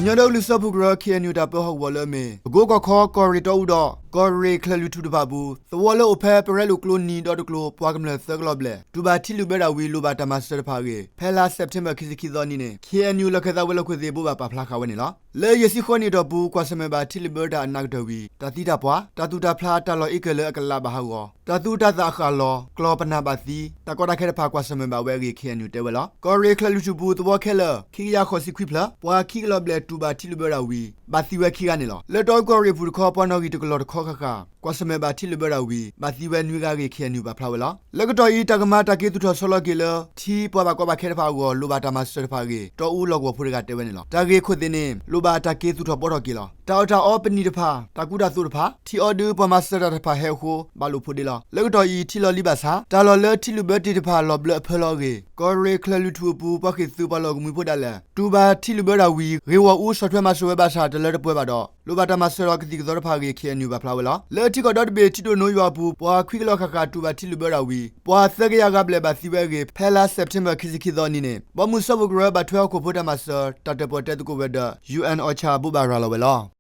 ကညီဒီကလုာ်စၢဖှိၣ်ကရၢ ခ့ၣ်အဲၣ်ယူၣ် တၢ်ပၢဟီၣ်ကဝီၤလၢအမ့ၢ် ပကိကီၢ်ခီ ကီၢ်ရ့ၣ်တီအူဒီး ကီၢ်ရ့ၣ်ကၠဲၤလွီၢ်ထူၣ်တဖၣ်အပူၤ သဝီလၢအိၣ်ဖဲ ပရဲလိာ်ကျိနံၤဒီတကျိၤ ပှၤကမျၢၢ်သၢကလီၤဘျဲၣ် တူၢ်ဘၣ်ထံလုၢ်ဘၢတၢ်ဝံၤ လိၣ်ဘၣ်တၢ်မၤစၢၤတဖၣ်အဂ့ၢ် ဖဲလါစဲးပထ့ဘၢၣ် ခံဆံခံသီအနံၤန့ၣ် ခ့ၣ်အဲၣ်ယူၣ် လီၢ်ခၢၣ်သးဝဲၤလီၢ်ခိၣ်သ့ၣ် ဘိးဘၣ်ပာ်ဖျါဃာ်ဝဲန့ၣ်လီၤ. လၢယဲၢ်ဆံဃိးနံၣ်အတီၢ်ပူၤ ကွၢ်ဆၢၣ်မဲာ်ဘၣ်ထံလုၢ်ဘၢတၢ်အနးကတၢၢ်ဝံၤ တၢ်သံတၢ်ပှၢ်, တၢ်သူၣ်တၢ်ဖျး တၢ်လီၢ်အ့ကၢၢ်လၢအကလးဘၣ်ဟးဂီၤ, တၢ်သူၣ်တၢ်သၣ်အဃၣ်လီၤ, ကျီၢ်ပနၢ်ဘၣ်သံ, တၢ်ကီတၢ်ခဲတဖၣ် ကွၢ်ဆၢၣ်မဲာ်ဘၣ်ဝဲအဂ့ၢ် ခ့ၣ်အဲၣ်ယူၣ် တဲဝဲလီၤ. ကီၢ်ရ့ၣ်ကၠဲၤလွီၢ်ထူၣ်အပူၤ သဝီခဲလၢာ် ခံကယၤဃိးဆံခွံဖျၢၣ် ပှၤခံကလီၤဘျဲၣ် တူၢ်ဘၣ်ထံလုၢ်ဘၢတၢ်ဝံၤ ဘၣ်သံဝဲခံဂၤန့ၣ်လီၤ. လၢတီအူကီၢ်ရ့ၣ်ပူၤတခီ ပှၤနီၣ်ဂံၢ်တကလီၢ်တခီဃၣ်ဃၣ် ကွၢ်ဆၢၣ်မဲာ်ဘၣ်ထံလုၢ်ဘၢတၢ်ဝံၤ ဘၣ်သံဝဲနွံဂၤအဂ့ၢ် ခ့ၣ်အဲၣ်ယူၣ် ပာ်ဖျါဝဲလီၤ. လၢကတီၢ်အံၤ တၢ်ကမၤတၢ်က့ၤသူၣ်ထီၣ်ဆီလီၤက့ၤလၢ ထံပှၤဘၣ်ကီဘၣ်ခဲတဖၣ်အဂီၢ် လိၣ်ဘၣ်တၢ်မၤစၢၤတဖၣ်အဂ့ၢ် တီအူလီၢ်ကဝီၤဖိတဂၤတဲဝဲန့ၣ်လီၤ. တၢ်ဂ့ၢ်ခိၣ်သ့ၣ်န့ၣ် လိၣ်ဘၣ်တၢ်က့ၤသူၣ်ထီၣ်ဘှီထီၣ်က့ၤလီၤ. တၢ်အီၣ်တၢ်အီပနံာ်တဖၣ်, တၢ်ကူတၢ်သိးတဖၣ်, ထံအီဒုးပှၤမၤစၢၤတၢ်တဖၣ်ဟဲအဃိ ဘၣ်လိာ်ဖိးဒ့လီၤ. လၢကတီၢ်အံၤ ထံလီၤလံဘၣ်ဆၣ် တၢ်လီၢ်လၢထံလုၢ်ဘၢတ့ၢ်တဖၣ် လီၤဘျၢအဖၢလီၤအဂ့ၢ် ကီၢ်ရ့ၣ်ကၠဲၤလွီၢ်ထူၣ်အပူၤ ပှၤဃ့ၢ်သုးပှၤလီၢ်အိၣ်ကမှံဖိဒၣ်လဲာ် တူၢ်ဘၣ်ထံလုၢ်ဘၢတၢ်ဝံၤ ဂ့ၢ်ဂီၢ်အူဆီၣ်ထွဲမၤစၢၤဝဲဘၣ်ဆၣ် တလၢတပှဲၤဘၣ်ဒီး လိၣ်ဘၣ်တၢ်မၤစၢၤဒီးကသံၣ်ကသီတဖၣ်အဂ့ၢ် ခ့ၣ်အဲၣ်ယူၣ် ပာ်ဖျါဝဲလီၤ. လၢထံကီၢ်ဒီတဘ့ၣ် ထံဒိၣ်နိယွၤအပူၤ ပှၤခွံကလီၢ်ဃၣ်ဃၣ် တူၢ်ဘၣ်ထံလုၢ်ဘၢတၢ်ဝံၤ ပှၤသၢကယၤဂၤဘျဲၣ်ဘၣ်သံဝဲအဂ့ၢ် ဖဲလါစဲးပထ့ဘၢၣ် ခံဆံခံသီအနံၤန့ၣ် ဘီမုၢ်စၢဖှိၣ်ကရၢ ဘၣ်ထွဲဟီၣ်ခိၣ်ဖိတၢ်မၤစၢၤ တၢ်တၢၣ်ပီၣ်တဲသကိးဝဲၤဒၢး ယူၣ်အဲၣ် အီၣ်ဆၣ် ဘိးဘၣ်ရၤလီၤဝဲလီၤ.